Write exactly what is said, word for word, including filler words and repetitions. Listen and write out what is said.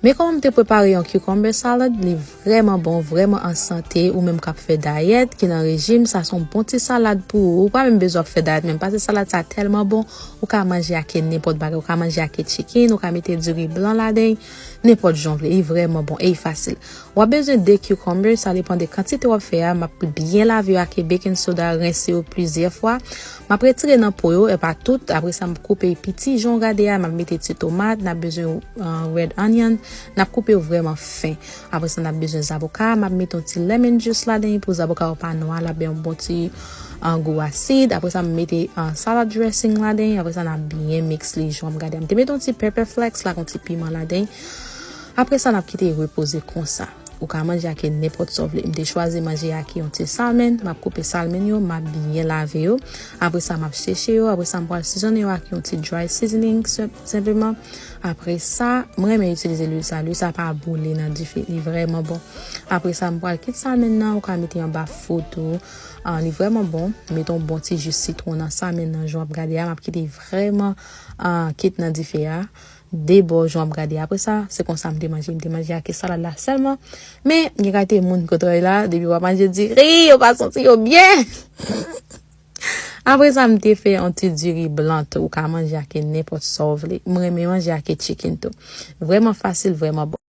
Men kòman m te prepare yon cucumber salad, li vrèman bon, vrèman an sante, ou menm k ap fè dayèt, ki nan rejim, sa se yon bon ti salad pou ou. Ou pa menm bezwen ap fè dayèt, menm pase salad sa tèlman bon, ou ka manje ak nenpòt bagay, ou ka manje ak chicken, ou ka mete diri blan ladan, nenpòt jan w vle, li vrèman bon e li fasil. W ap bezwen de cucumber, sa depann de kantite w ap fè a, m ap byen lave yo ak baking soda, rense yo plizyè fwa. M ap retire nan po yo, e pa tout. Apre sa, m koupe piti jan w gade a, m ap mete ti tomat, n ap bezwen uh, red onion, n ap koupe yo vrèman fen. Apre sa, n ap bezwen zaboka, m ap mete yon ti lemon juice ladan pou zaboka yo pa nwa, l ap bay yon bon ti uh, gou asid. Apre sa, m mete uh, salad dressing ladan, apre sa, n ap byen mix li jan w ap gade a. M te mete yon ti pepper flakes la, yon ti piman ladan. Apre sa, n ap kite repoze konsa. Ou ka manje ak nenpòt sa w vle. M te chwazi manje ak yon ti salmon. M ap koupe salmon yo, m ap byen lave yo. Apre sa, m ap seche yo. Apre sa, m pral sizonnen yo ak yon ti dry seasoning, sen- senpleman. Apre sa, m renmen itilize lwil sa. Lwil sa pa boule nan dife. Li vrèman bon. Apre sa, m pral kit salmon nan. Ou ka mete anba fou tou. Ah, li vrèman bon. Mete yon bon ti jis sitwon nan salmon nan. Jan w ap gade a, m ap kite vrèman ah, kit nan dife a. De bò jan w ap gade. Apre sa, se konsa m te manje. M te manje ak salad la sèlman. Men, gen kalite moun kote w ye la, depi w ap manje diri, yo pa santi yo byen. Apre sa, m te fè yon ti diri blan tou. Ou ka manje ak nenpòt sa w vle. M renmen manje ak chicken tou. Vrèman fasil, vrèman bon.